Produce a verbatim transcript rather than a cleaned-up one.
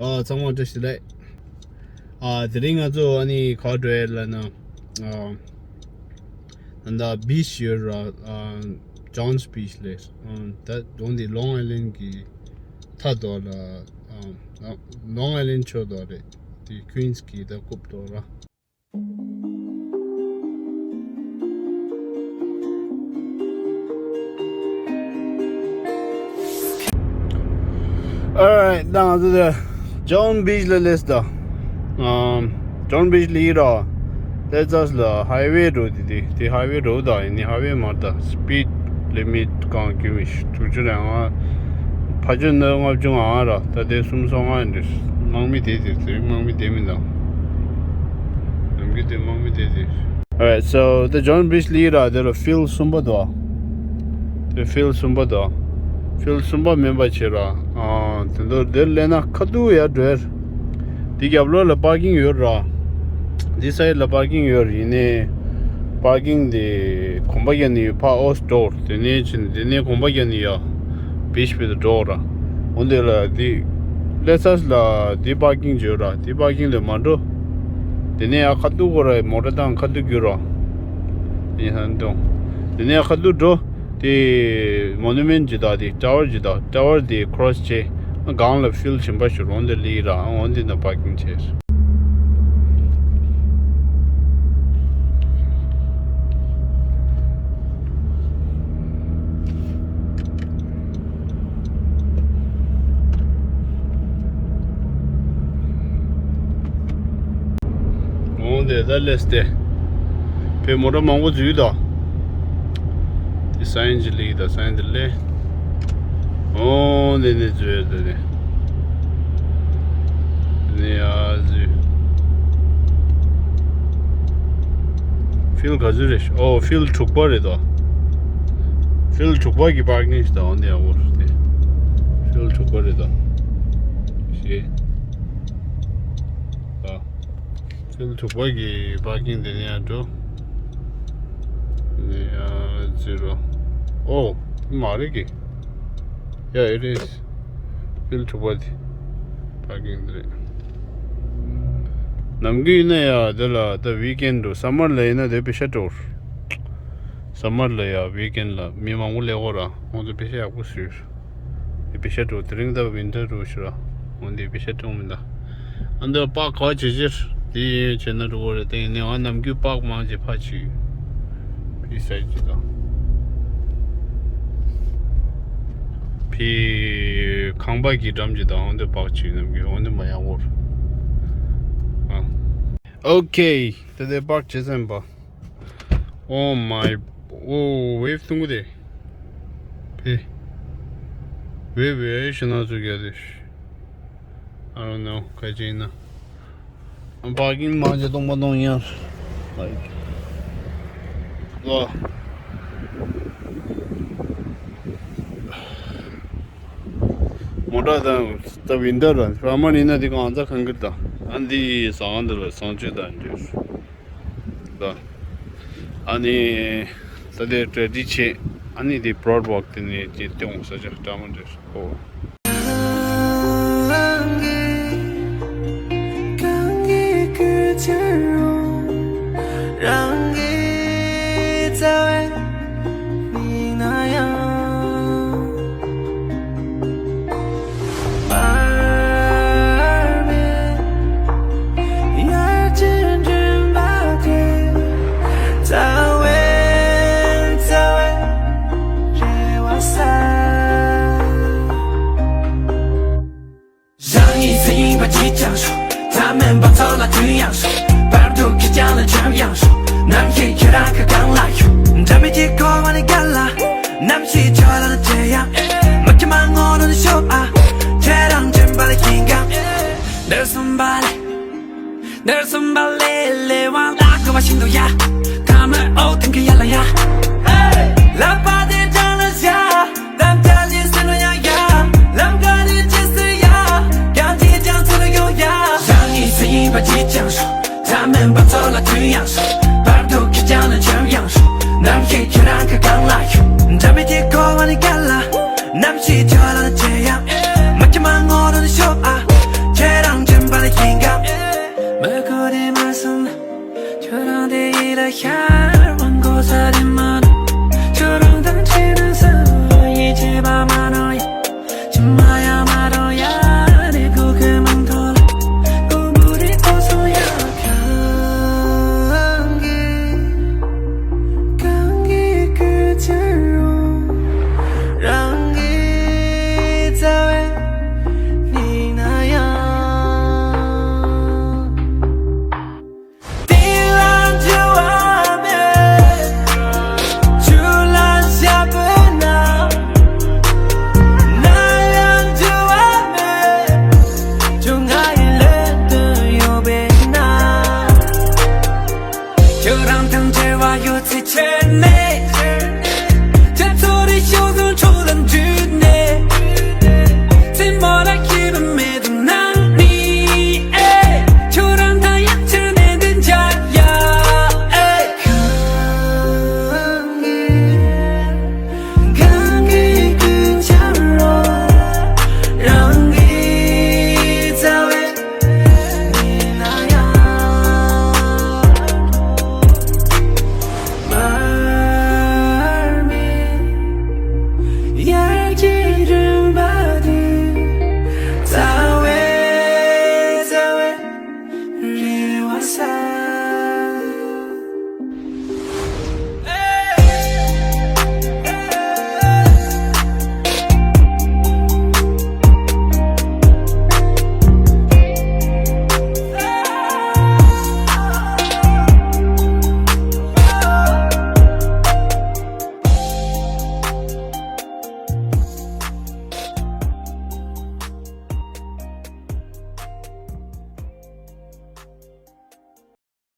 ཨ་ཚང་མ་བཀྲ་ཤིས་བདེ་ལེགས། ཨ་དེ་རིང་ང་ཚོ་ཨ་ནི་ག་འགྲོ་ཡ་ལབ་ན། ཨ་ད་ལྟ་བིཆ་ཡོད་ར། ཨ་ཇོན་སི་བིཆ་ལབ། ཨ་ད་དོན་དེ་ལོང་ཨའི་ལན་གྱི་མཐའ་ཐོག་ལ། ཨ་ལོང་ཨའི་ལན་ཕྱོགས་ཐོག་རེད། དེ་ཀུན་སི་གི་ད་རྐུབ་ཐོག་ར། Alright, ད་ང་ཚོ་དེ་ཇོན་སི་བིཆ་ལ་སླེབས་ད། ཨམ་ཇོན་སི་བིཆ་ལ་ཡིན་ར། ལེ་ཙ་ལ་ཧའི་ཝེ་འགྲོ་དེ་དེ་དེ་ཧའི་ཝེ་འགྲོ་ད་ཡིན་ནི་ཧའི་ཝེ་མ་རེད་ད། སི་པིཌ་ལི་མིཊ་གང་ཁྱོན་མི་ཤེས། དྲུག་ཅུ་རེད་ང་། ཕ་ཆོས་ནི་ལྔ་བཅུ་ང་ར། ད་དེ་སུམ་སོ་ལྔ་ཡིན་འདྲ། དམག་མི་དེ་དེ་དེ་དམག་མི་དེ་མིན་ད། ནམ་རྒྱུན་དེ་དམག་མི་དེ་དེ། Alright, so the John Beach ལ་ཡིན་ར། དེ་ལ་ཕིལ་གསུམ་པ་འདུག་དེ་ཕིལ་གསུམ་པ་འདུག་ཕིལ་གསུམ་པ་མིན་པ་བྱེད་ར། ཨ་དེ་འདུག་དེར་སླེབས་ན་ཁ་ཐུག་ཡར་འགྲོ་ཡ། དེ་རྒྱབ་ལོགས་ལ་པར་ཀིང་ཡོད་ར། འདི་སའིཌ་ལ་པར་ཀིང་ཡོད་རེད། ཡིན་ནའི་པར་ཀིང་དེ་གོམ་པ་རྒྱག་ནི་ཡོད། ཕར་ཨོ་སི་ཌོར་དེ་ནས་ཕྱིན། དེ་ནས་གོམ་པ་རྒྱག་ནི་ཡོད། བིཆ་བི་དུ་འགྲོ་ར། འོ་འདི་ལ་དེ་ལེ་ཙ་ལ་དེ་པར་ཀིང་ཡོད་ར། དེ་པར་ཀིང་དེ་མ་འགྲོ། དེ་ནས་ཡར་ཁ་ཐུག་གོ་ར། མོ་ཊ་བཏང་ཁ་ཐུག་རྒྱུག་ར། ཡིན་ཧན་ཏོང་། དེ་ནས་ཡར་ཁ་ཐུག་འགྲོ། དེ་མོ་ནུ་མེན་ཊི་ཇི་ལྟ། དེ་ཊ་ཝར་ཇི་ལྟ། ཊ་ཝར་དེ་ཁོ་རོ་སི་བྱས། གང་ལ་ཕིལ་ཆེན་པོ་ཞིག་རོང་དེ་ལི་ར། འོན་དེ་ན་པར་ཀིང་བྱས། འོང་དེ་ད་ལེས་ཏེ། བོད་མོ་ཊ་མང་པོ་འཛུལ་ད། དེ་སའིན་ཅི་ལིག་ད་སའིན་དེ་ལེ། འོང་དེ་ནས་འཛུལ་ད་དེ། དེ་ནས་ཡར་འཛུལ། ཕིལ་ག་ཚོད་རེད། ཨོ་ཕིལ་དྲུག་པ་རེད་ད། ཕིལ་དྲུག་པ་གི་པར་ཀིང་ཞིག་ད། འོང་དེ་ཡག་པོ་རེད་དེ། ཕིལ་དྲུག་པ་རེད་ད། ཤེས། ད། ཕིལ་དྲུག་པ་གི་པར་ཀིང་དེ་ནས་ཡར་འགྲོ། དེ་ནས་ཡར་འཛུལ་རོ། ཨོ། མ་རེད་གི། Yeah, it is. ཕིལ་དྲུག་པ་དེ། པར་ཀིང་དེ་རེད། ནམ་རྒྱུན་ཡིན་ན་ཡ་དེ་ལ་ད་ཝིག་ཨེན་ཌི་འགྲོ། སམ་མར་ལ་ཡིན་ན་དེ་པེ་ཤ་འགྲོ། སམ་མར་ལ་ཡ་ཝིག་ཨེན་ཌི་ལ་མི་མང་པོ་སླེབས་ཡོད་ར། ཁོང་ཚོ་པེ་ཤ་ཡག་པོ་བཟོས། དེ་པེ་ཤ་འགྲོ། དེ་རིང་ད་ཝིན་ཊར་འགྲོ་ཤི་ར། འོན་ཏེ་པེ་ཤ་སྟོང་མི་འདའ། ཨ་འདི་པག་ག་བ་ཇེ་ཇེར་དེ་ཡིན་བྱས་ན་འགྲོ་གི་རེད། དེ་ཡིན་ནའི་ང་ནམ་རྒྱུན་པག་མང་ཇེ་ཕ་ཆུ། ཕི་སའི་ཇི་དང་། ཕི་ཁང་པ་གི་འགྲམ་ཇི་དང་། འོན་ཏེ་པག་ཆུ་ནམ་རྒྱུན་འོན་ཏེ་མ་ཡག་པོར། ཨ། ཨོ་ཁེ། དེ་དེ་པག་ཇེ་སེམས་པ། Oh my. Oh, wave ཐུང་གུ་དེ། ཕི། ཝེ་ཝེ་ཤི་ན་ཚུ་ག་དེ། I don't know ག་ཅི་ཡིན་ན། པར་ཀིང་མང་ཆེ་སྟོང་པ་སྟོང་ཡང་། ལོ། མོ་ཊ་དང་ད་ཝིན་ཌོ་ར་སམ་མར་ཡིན་ན་དེ་གང་ཚ་གང་གིར་དང་། ཨ་འདི་ཟ་ཁང་འདི་ལ་བཟང་སྤྱོད་དང་འདྲ། ད། ཨ་ནི། ད་དེ་གྲ་སྒྲིག་བྱེད། ཨ་ནི་དེ་བོར་ཝོག་དེ་ནས་དེ་སྟོང་ས་ཆ་འདྲ་མི་འདྲ་ཞིག་གོ། རང་ཉིད་ཚེ་ཡིན་པ་ཅིས་ཀྱང་ཤོག་ཐ་མལ་པ་ཚོ་ལ་དུས་ཡང་ཤོག་བར་དུ་ཁྱེད་ཅག་ལ་འཇམ་ཡང་ཤོག་ནམ་ཞིག་ཁྱེད་རང་གི་སྒང་ལ་ཤོག་འདྲ་མི་གཅིག་གོ་བ་ནི་ག་ལ། ནམ་ཞིག་ཆོས་ལ་ལ་བྱེད་ཡང་། མ་ཁྱེད་མ་ངོ་རུ་ནི་ཤོག་ཨ། ཁྱེད་རང་དྲན་པ་ལ་ཡིན་གང་། ནར་སོང་བ་ལས། ནར་སོང་བ་ལས་ལས་དབང་ལ་གོ་བ་ཤིན་ཏུ་ཡ། ཐ་མལ་ཨོ་ཐེང་གི་ཡ་ལ་ཡ། ལ་པ་